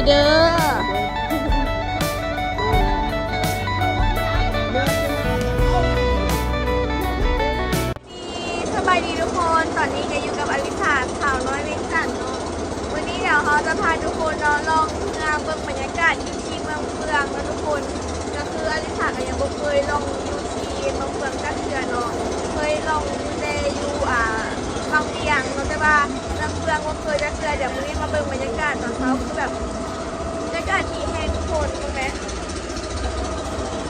ເດີ. ສະບາຍດີທຸກຄົນ, ຕອນນີ້ກະຢູ່ກັບອາລິສາ ສາວນ້ອຍວຽງຈັນເນາະ. ມື້ນີ້ດຽວເຮົາຈະພາທຸກຄົນເນາະ ລ່ອງເຮືອເບິ່ງບັນຍາກາດຢູ່ທີ່ເມືອງເຟືອງເນາະທຸກຄົນ. ກະຄືອາລິສາກະຍັງບໍ່ເຄີຍລ່ອງຢູ່ທີ່ເມືອງເຟືອງຈັກເທື່ອເນາະ, ເຄີຍລ່ອງຢູ່ແຕ່ຢູ່ ອ່າ ວັງວຽງເນາະ, ແຕ່ວ່າເມືອງເຟືອງບໍ່ເຄີຍຈັກເທື່ອ. ດຽວມື້ນີ້ມາເບິ່ງບັນຍາກາດຕອນເຊົ້າ ຄືແບບ ບັນຍາກາດດີແຮງທຸກຄົນ. ເບິ່ງແມ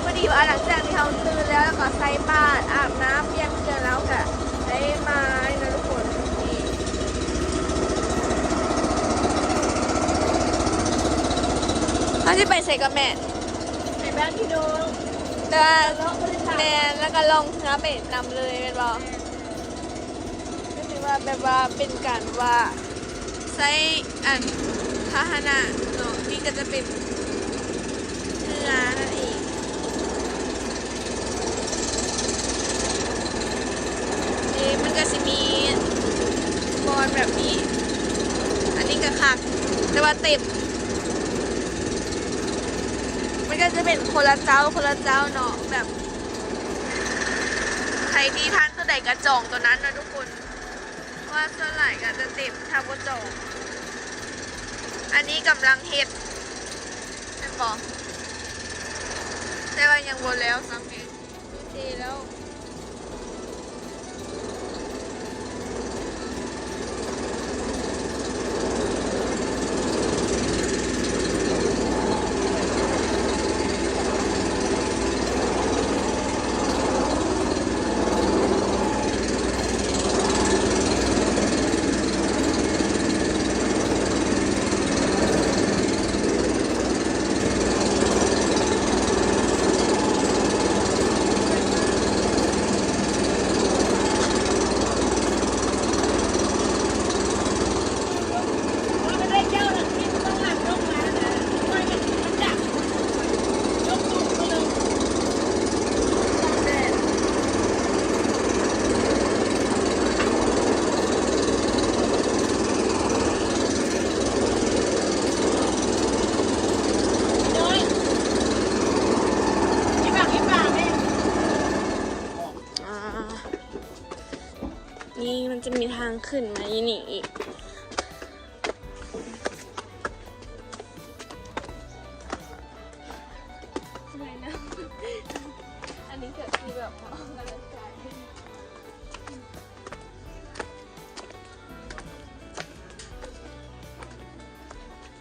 ພໍດີວ່າຫຼັງຈາກທີ່ເຮົາຕື່ນແລ້ວ ແລ້ວກໍໃສ່ບາດ ອາບນ້ຳ ປ່ຽນເຄື່ອງແລ້ວ ກະໄດ້ມາເນາະທຸກຄົນ. ນີ້ ເຮົາຊິໄປໃສກໍແມ່? ໄປບ້ານພີ່ນ້ອງ ແຕ່ວ່າ ແມ່ນ ແລ້ວກໍລ່ອງເຮືອໄປນຳເລີຍແມ່ນບໍ່? ແມ່ນ. ກໍຖືວ່າແບບວ່າເປັນການວ່າໃຊ້ອັນພາຫະນະເນາະ, ນີ້ກໍຈະເປັນເຮືອນັ້ນເອງ. ເອີ ມັນກໍຊິມີບ່ອນແບບນີ້, ອັນນີ້ກໍຄັກ ແຕ່ວ່າເຕັມ. ມັນກໍຈະເປັນຄົນລະເຈົ້າ ຄົນລະເຈົ້າເນາະ, ແບບ ໃຜທີ່ທັນໂຕໃດກະຈອງໂຕນັ້ນເນາະທຸກຄົນ, ເພາະວ່າສ່ວນຫຼາຍກະຈະເຕັມຖ້າບໍ່ຈອງ. ອັນນີ້ກຳລັງເຮັດແມ່ນບໍ່? ແຕ່ວ່າຍັງບໍ່ແລ້ວຊ້ຳເດ. ໂອເຄແລ້ວ. ອ່າ ນີ້ມັນຈະມີທາງຂຶ້ນມາຢູ່ນີ້ອີກ. ອັນນີ້ກໍຄືແບບວ່າອອກກຳລັງກາຍ.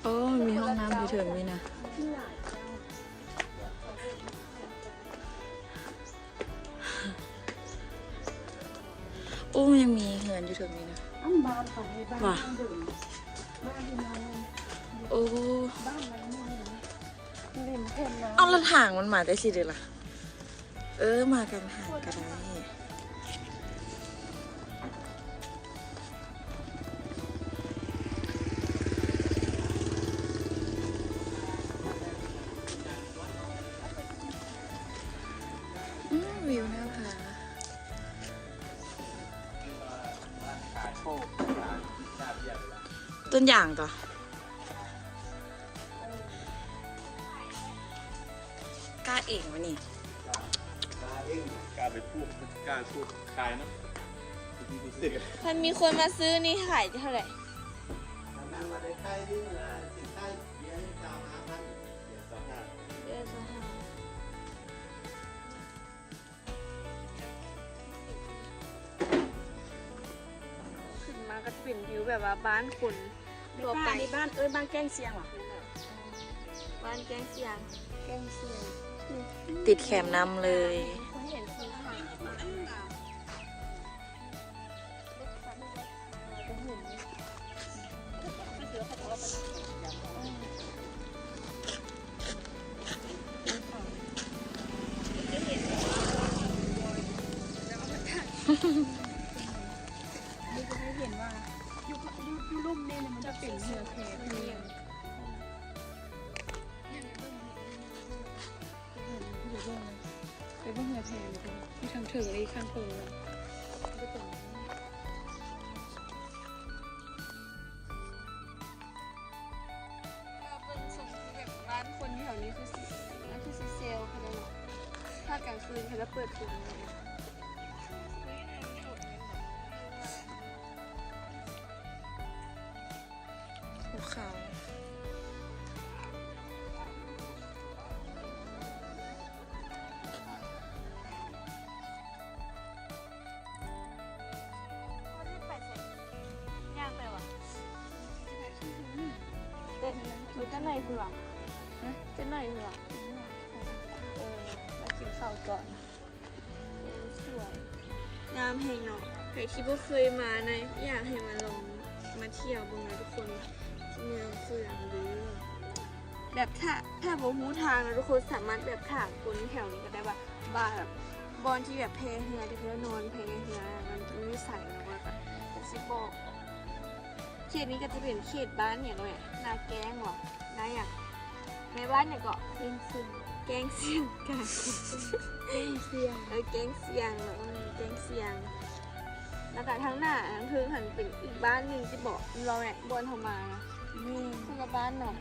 ໂອ້ ມີຫ້ອງນ້ຳຢູ່ເທິງນີ້ນະ. ໂອ້ ຍັງມີເຮືອນຢູ່ເທິງນີ້ນະ. ອັນບ້ານເຂົາໃຫ້ບ້ານ ວ່າ ເດີມ ບ້ານທີ່ນອນ. ໂອ້ ບ້ານຫຼັງນີ້ນະ ລິມແຄມນ້ຳ. ເອົາ ແລ້ວທາງມັນມາແຕ່ຊີ້ເດລະ? ເອີ ມາກາງທາງກໍໄດ້. ອືມ ວິວໜ້າຜາ. ຕົ້ນຢາງຕົວະ. ກ້າເອງວະນີ້? ກ້າເອງ ກ້າໄປປູກ ກ້າປູກຂາຍນະ. ຄັນມີຄົນມາຊື້ນີ້ຂາຍເທົ່າໃດ? ເອີ ຊາວຫ້າ. ຂຶ້ນມາກໍຈະເປັນວິວແບບວ່າບ້ານຄົນທົ່ວໄປ. ນີ້ບ້ານ ເອີ້ນບ້ານແກ້ງຊຽງຫວາ? ບ້ານແກ້ງຊຽງ ແກ້ງຊຽງ ຕິດແຄມນ້ຳເລີຍ. ເຫັນສີຂາວ. ນີ້ຈະໃຫ້ເຫັນວ່າຢູ່ ຢູ່ລຸ່ມນີ້ມັນຈະເປັນເຮືອແພ. ໄປເບິ່ງ ໄປເບິ່ງເຮືອແພຢູ່ທາງເທິງເລີຍ ຂ້າງເທິງເລີຍ. ເປັນ ກາງຄືນເຂົາຈະເປີດເພງ ຂາວ. ຍ່າງໄປຫວາ? ເອີ ເຈົ້າໜ້າຍເພິ່ນຫວາ? ເຈົ້າໜ້າຍເພິ່ນຫວາ? ເອີ ມາກິນເຂົ້າກ່ອນ. ສວຍ ງາມແຮງເນາະ. ໃຜທີ່ບໍ່ເຄີຍມານະ ຢາກໃຫ້ມາລອງມາທ່ຽວເບິ່ງນະທຸກຄົນ ທີ່ເມືອງເຟືອງເດີ. ແບບຖ້າ ຖ້າບໍ່ຮູ້ທາງນະທຸກຄົນ ສາມາດແບບຖາມຄົນແຖວນີ້ກໍໄດ້ວ່າ ວ່າແບບບ່ອນທີ່ແບບແພເຮືອ ທີ່ເຂົານອນແພເຮືອ ມັນຢູ່ໃສເນາະ ແລ້ວກໍ ກໍຊິບອກ. ເຂດນີ້ກໍຈະເປັນເຂດບ້ານຫຍັງແຫຼະ ນາແກ້ງຫວາ? ນາຫຍັງ? ໃນບ້ານຫຍັງເກາະ? ແກ້ງຊຽງ ແກ້ງຊຽງ ການ ແກ້ງຊຽງ ເອີ ແກ້ງຊຽງເນາະ ເອີ ແກ້ງຊຽງ. ແລ້ວກະທາງໜ້າທາງເທິງຫັ້ນເປັນອີກບ້ານໜຶ່ງຕິເບາະ ແມ່ນບໍ່ແມ່? ບ່ອນເຮົາມານະ ແມ່ນ ຄົນລະບ້ານເນາະ.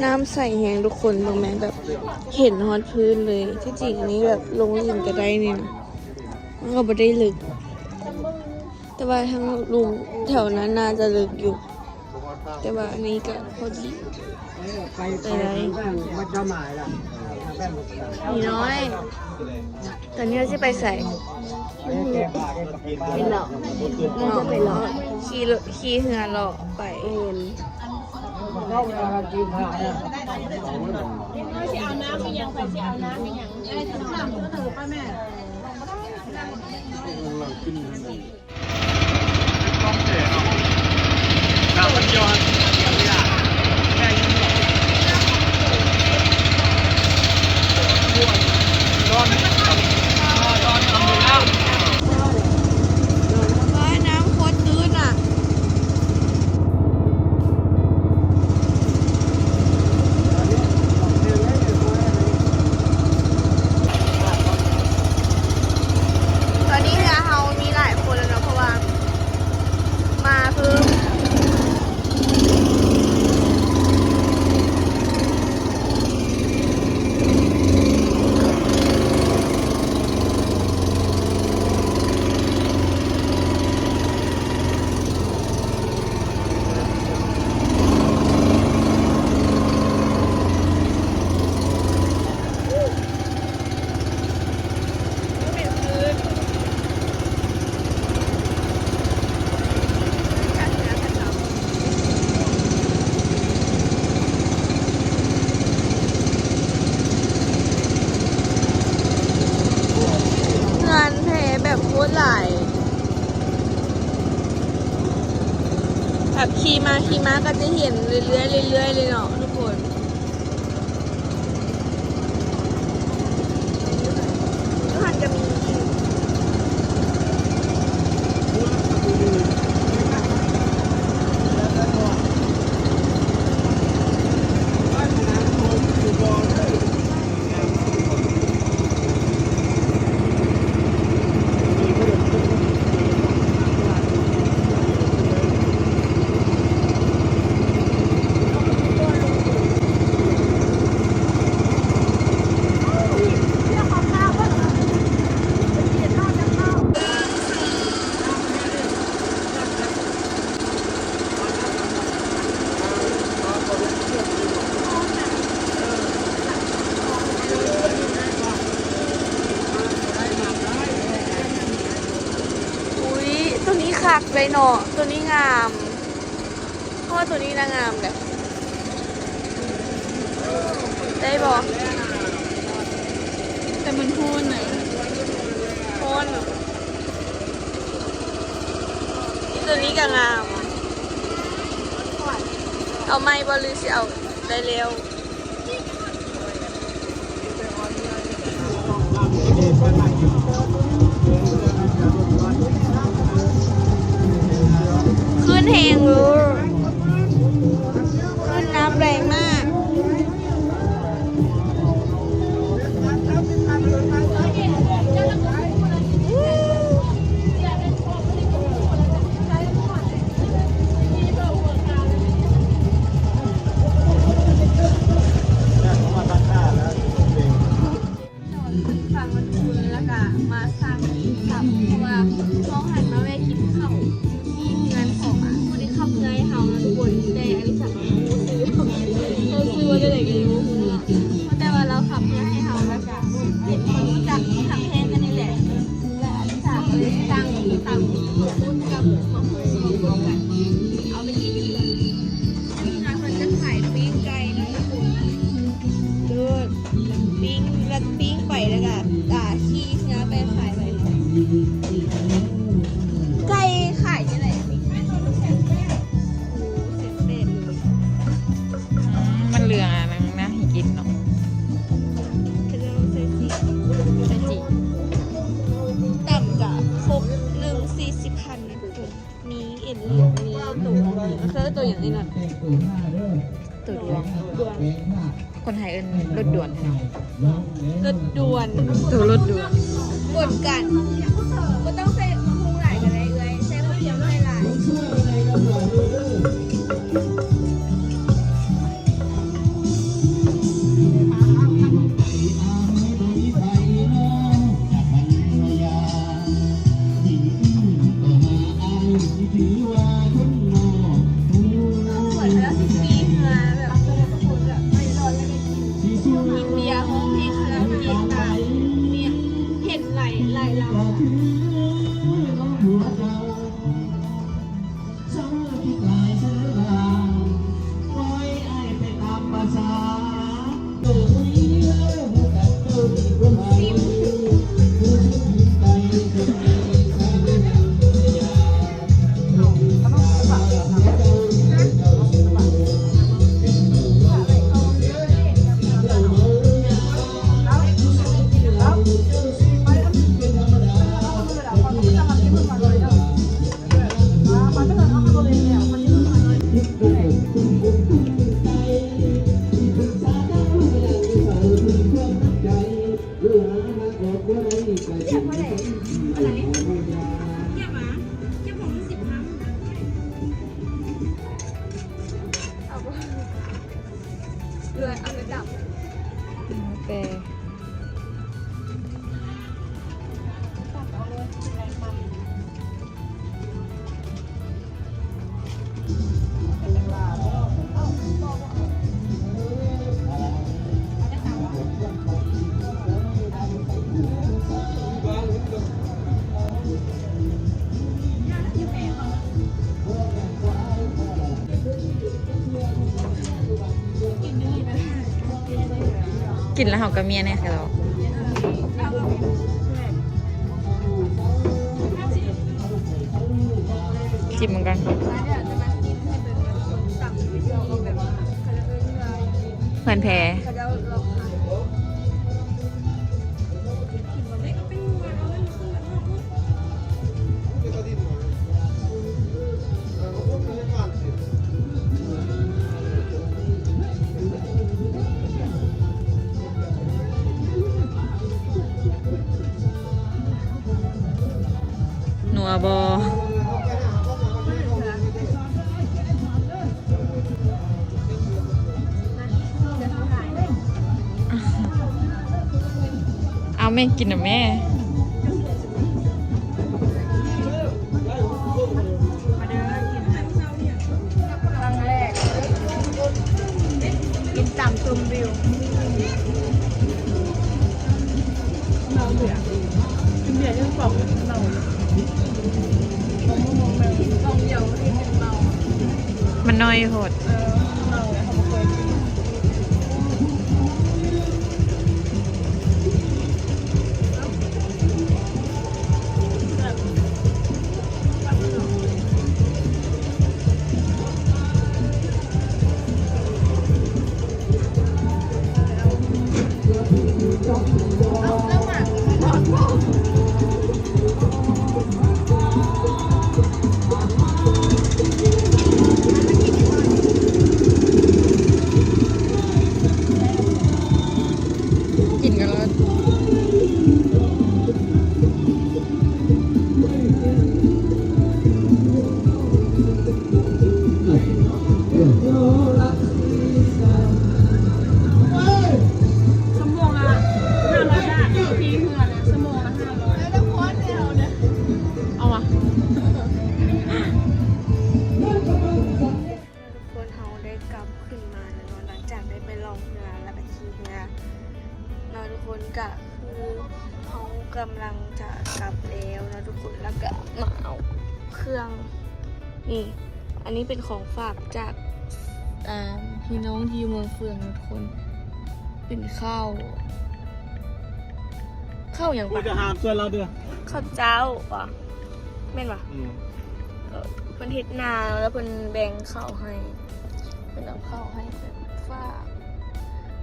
ນ້ຳໃສແຮງທຸກຄົນ ເບິ່ງແມ່ນແບບເຫັນຮອດພື້ນເລີຍ. ທີ່ຈິງອັນນີ້ແບບລົງຫຼິ້ນກໍໄດ້ນີ້ນະ ມັນກໍບໍ່ໄດ້ເລິກ ແຕ່ວ່າທາງລຸ່ມແຖວນັ້ນໜ້າຈະເລິກຢູ່ ແຕ່ວ່າອັນນີ້ກໍພໍດີ ໄປໄດ້. ມີນ້ອຍ ຕອນນີ້ເຮົາຊິໄປໃສ? ໄປເລາະ ໜ້າຈະໄປເລາະ ຂີ່ ຂີ່ເຮືອເລາະໄປ. ເອີ ເດັກນ້ອຍຊິເອົານ້ຳອີ່ຫຍັງ? ໃຜຊິເອົານ້ຳອີ່ຫຍັງ? ໄດ້ສາມເທື່ອໄປແມ່. ວ້າຍ ນ້ຳໂຄດຕື້ນອະ. ຕອນນີ້ເຮືອເຮົາມີຫຼາຍຄົນແລ້ວເນາະ ເພາະວ່າມາເພີ່ມ. ເຮືອນແພແບບໂຄດຫຼາຍ. ແບບຂີ່ມາຂີ່ມາກໍຈະເຫັນເລື້ອຍໆ ເລື້ອຍໆ ເລີຍເນາະທຸກຄົນ. ຢູ່ຫັ້ນກໍມີອີກ. ອຸ້ຍ ໂຕນີ້ຄັກເລີຍເນາະ ໂຕນີ້ງາມ ເພາະວ່າໂຕນີ້ນາງາມແຫຼະ ໄດ້ບໍ່? ແຕ່ມັນຮ້ອນນະ ຮ້ອນ. ໂຕນີ້ກໍງາມ ເອົາໃໝ່ບໍ່ ຫຼືຊິເອົາ ໄດ້ແລ້ວ. ຄື້ນແຮງເວີ ຄື້ນນ້ຳແຮງມາກ. ເຫັນເລື່ອງນີ້ ໂຕ ເອີ້ນໂຕຫຍັງນີ້ນະ ໂຕດວງ ຄົນໄທເອີ້ນລົດດ່ວນ ລົດດ່ວນ ໂຕລົດດ່ວນ ກົດກັນ ບໍ່ຕ້ອງໃສ່ໝາກຫຸ່ງຫຼາຍກໍໄດ້ເອື້ອຍ ໃສ່ໝາກຫຸ່ງໜ້ອຍຫຼາຍ. ເອີ ເອົາໄປຈັບ ແປ. ກິນແລ້ວເຮົາກໍເມຍແນ່ຄືເຮົາ ຈິ້ມເບິ່ງກ່ອນ ເຮືອນແພ. ນົວບໍ່? ເອົາແມ່ກິນນະແມ່. ມາເດີ ກິນຄັ້ງແລກ ກິນຕຳຊົມວິວ. ເມົາເບຍ ກິນເບຍຍັງກອງເມົາ ກອງດຽວນີ້ເມົາ ມັນໜ້ອຍໂພດ. ເອີ ເມົາແລ້ວເຮົາບໍ່ເຄີຍກິນ. ກິນກັນເລີຍ. ຊົ່ວໂມງລະຫ້າຮ້ອຍບາດ ຂີ່ເຮືອນຊົ່ວໂມງລະຫ້າຮ້ອຍ ເອົາວະ. ທຸກຄົນ ເຮົາໄດ້ກັບຂຶ້ນມາແລ້ວເນາະ ຫຼັງຈາກໄດ້ໄປລ່ອງເຮືອ ແລ້ວກະຂີ່ເຮືອເນາະທຸກຄົນ. ກະຄືເຮົາກຳລັງຈະກັບແລ້ວເນາະທຸກຄົນ ແລ້ວກະມາເອົາເຄື່ອງ ນີ້ ອັນນີ້ເປັນຂອງຝາກຈາກ ອ່າ ພີ່ນ້ອງທີ່ຢູ່ເມືອງເຟືອງເນາະທຸກຄົນ ເປັນເຂົ້າ ເຂົ້າຫຍັງປະ? ເຈົ້າຫ້າມຊ່ວຍລາວເດີ້ ເຂົ້າເຈົ້າປະ? ແມ່ນປະ? ອືມ ເອີ ເພິ່ນເຮັດນາແລ້ວເພິ່ນແບ່ງເຂົ້າໃຫ້ ເພິ່ນເອົາເຂົ້າໃຫ້ແບບຝາກ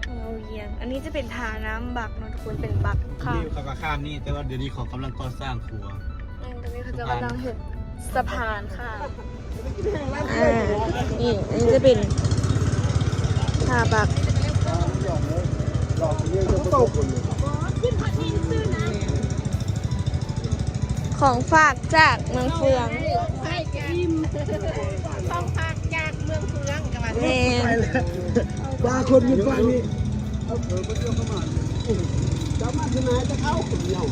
ເອົາວຽງ. ອັນນີ້ຈະເປັນທ່ານ້ຳບັກເນາະທຸກຄົນ ເປັນບັກຂ້າມ ນີ້ເຂົາກໍຂ້າມນີ້ ແຕ່ວ່າດຽວນີ້ເຂົາກຳລັງກໍ່ສ້າງຂົວ. ອືມ ຕອນນີ້ເຂົາເຈົ້າກຳລັງເຮັດ ສະພານຂ້າມ. ອ່າ ນີ້ ອັນນີ້ຈະເປັນທ່າປັກ ຂອງຝາກຈາກເມືອງເຟືອງ. ຂອງຝາກຈາກເມືອງເຟືອງ ກໍວ່າແມ່ນ. ປາຄົນຢູ່ຝັ່ງນີ້ ເອົາເພິ່ນມາດຽວເຂົ້າມາ ຈະມາທີ່ໄໝຈະເອົາຄົນດຽວ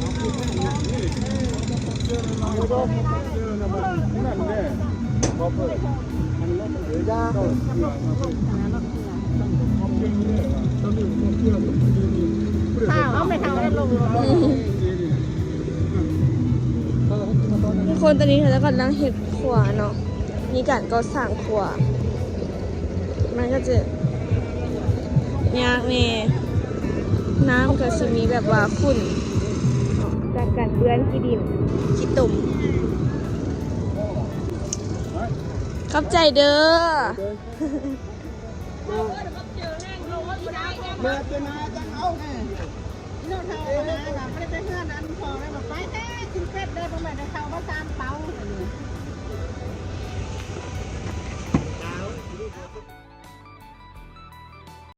ນັ້ນແຫຼະ ບໍ່ເພິ່ນ ອັນນັ້ນເດີ ເອົາໄປເອົາລົງ ທຸກຄົນ ຕອນນີ້ເຂົາເຈົ້າກຳລັງເຮັດ ຂົວເນາະ ມີການກໍ່ສ້າງຂົວ ມັນກໍຈະຍາກແດ່ ນ້ຳກໍຊິມີແບບວ່າຂຸ່ນເນາະ ຈາກການເປື້ອນຂີ້ດິນ ຂີ້ຕົມ. ຂອບໃຈເດີ. ມາເທື່ອໜ້າຈັ່ງເອົາ ນ້ອງເຖົ້າຫາວ່າບໍ່ໄດ້ໄປເຮືອນອັນພໍ່ແລ້ວ ວ່າໄປແທ້ ກິນເປັດໄດ້ ບໍ່ແມ່ນໄດ້ເຂົ້າມາສາມເປົາ.